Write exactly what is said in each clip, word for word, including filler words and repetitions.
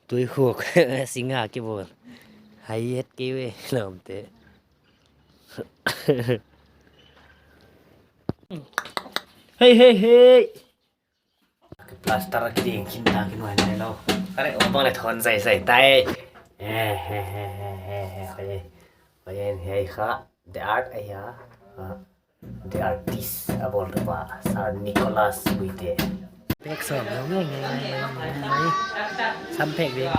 Tui khuk, singa kibol. Hai het kei ve, lawmte. Hei, hei, hei. Plaster kiding khin ta kinuai nai lou. Kare, o bang le thon zai zai tai. Eh, eh, eh, eh, eh, eh, eh, eh, eh, eh, kha. The art ahi a. Ah, the artist a bawl tu pa, Sir Nicholas Guite. Pek som, ngai, ngai, ngai, ngai, ngai. Sam pek ding.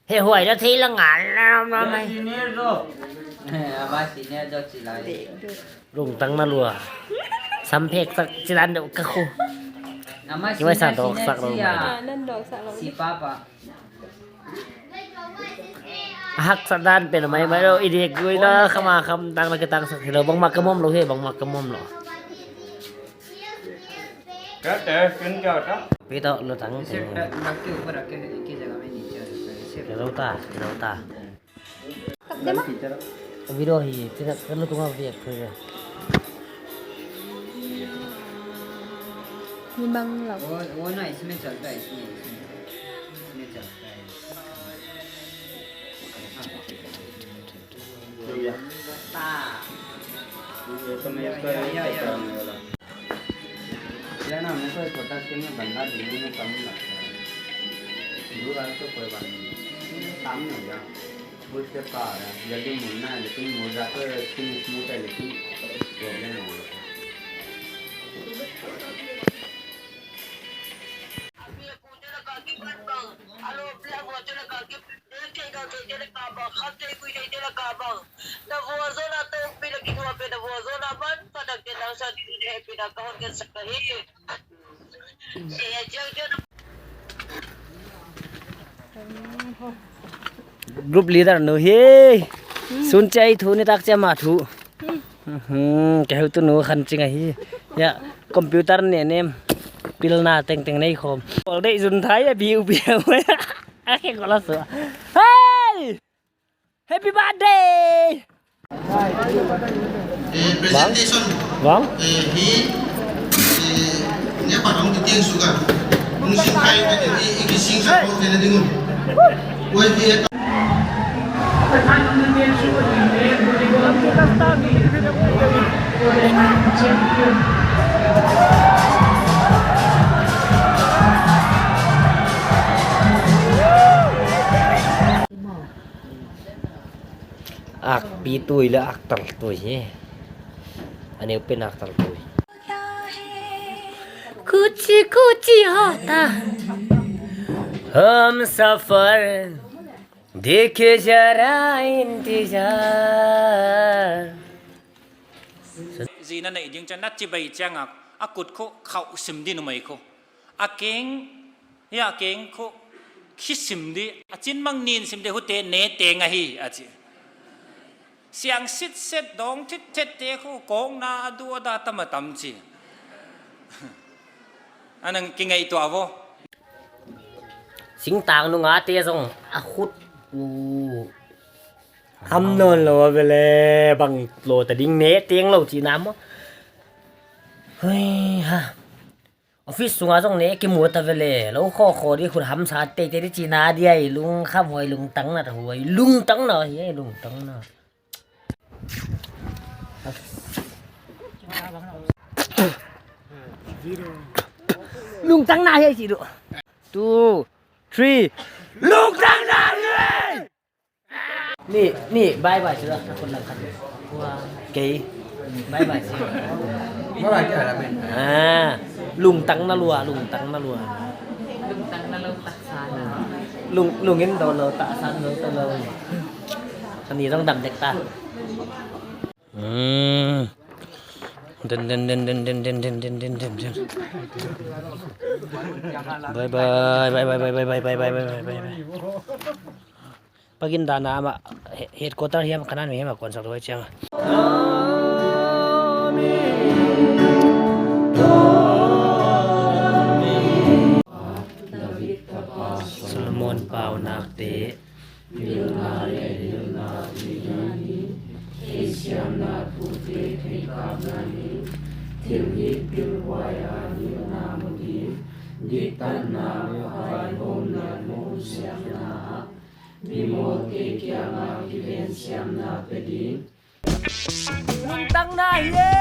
He huai da thei la ngal la ma mai. Senior do. Ama senior do chilai. Lungtang na lua. Sam pek sak chilan do ka khu. Ama kiwai sa senior, dok senior sak lo chia. Mai. Ah, nan dok sak lo. Si papa. Hak sa dan pen mai mai lo, i dek gui na, kham a kham tang na ke tang sak lo, bangmah ka mom lo he, bangmah ka mom lo. Ka te kin ka ta. Pi to lo tang. इसे ट-, रख के ऊपर रख के एक ही जगह में नीचे आ जाता है। इसे Ke lo ta, ke lo ta. Kap de ma. Video hi, tina, ka lo tunga viak phe. Ni bang lo. वो, वो ना इसमें चलता है, इसमें, इसमें। इसमें चलता है। ये तो मैं इसका या, या, या, या। करने वाला। क्या ना, मेरे को एक छोटा स्क्रीन में बंदा ढूंढने में कम लगता है। दूर आए तो कोई बात नहीं, सामने हो गया। वो step का आ रहा है, जल्दी मुड़ना है, लेकिन मुड़ जाता है, स्क्रीन स्मूथ है, लेकिन प्रॉब्लम हो गया। Group leader nu hi. Hmm. Sun chai thu ni tak chama thu. Hmm. Hmm, ke hu tu nu khan ching ahi. Ya, computer ne nem. Pilna teng teng nei khom. Ol dei zun thai a biu biu. Ake kola su. Hey! Happy birthday! Eh, presentation. Bang? Eh, hi, eh, ni apa dong di tiang suka. Mungkin kai ka di, i, i, kising sa ko kena dengung. Wai, di, Akpi tui leh aktal tui hi. Aneu pen aktal tui. कुछ कुछ होता हमसफर देखे जरा इंतजार. Zi na neih ding chiang, na chibai chiang a, a kut khu khauh sim di numei khu. A keng, ya keng khu khi sim di, a chin mang nin sim di, hute ne teng ahi, a chi. Siang sit set dong thit thet te khu kong na a du a da tam a tam chi. A nang kingaihtuah vo. Singtang nunga te zong a khut. U. Ham nawn lou a vele, bang lou ta ding ne teng lou chihna maw. Hui ha. Office sunga zong ne kimu ta vele, lou kho kho di khut hamsa teitei di chihna di ai, lungkham huai, lungtang na ta huai, lungtang na hi ai, lungtang na. Lungtang na hi ai chi du. Two, three. Lungtang na hi ai! Ni, ni, bye bye sila, na kun lang kan. Kei. Bye bye sila. Bye bye sila, men. Ah, lungtang na lua, lungtang na lua. Lungtang na lou taksa na. Lung, lungin dou lou taksa lou ta lou. Ani dong dam dek ta. Hmm. Den, den, den. Bye bye, bye bye. Pagin dan a ama he-, headquarter hiam kanan mi hiam a kon sak duai chiang. Solomon pau nak te. Pilna leh hilna tuidan hi, theisiamna thute theikapna hi, thilhih pilhuai a hilna mu ding, diktatna leh vaihawmna Mimawlte kiangah kivensiamna pe ding. Nuntakna hi e.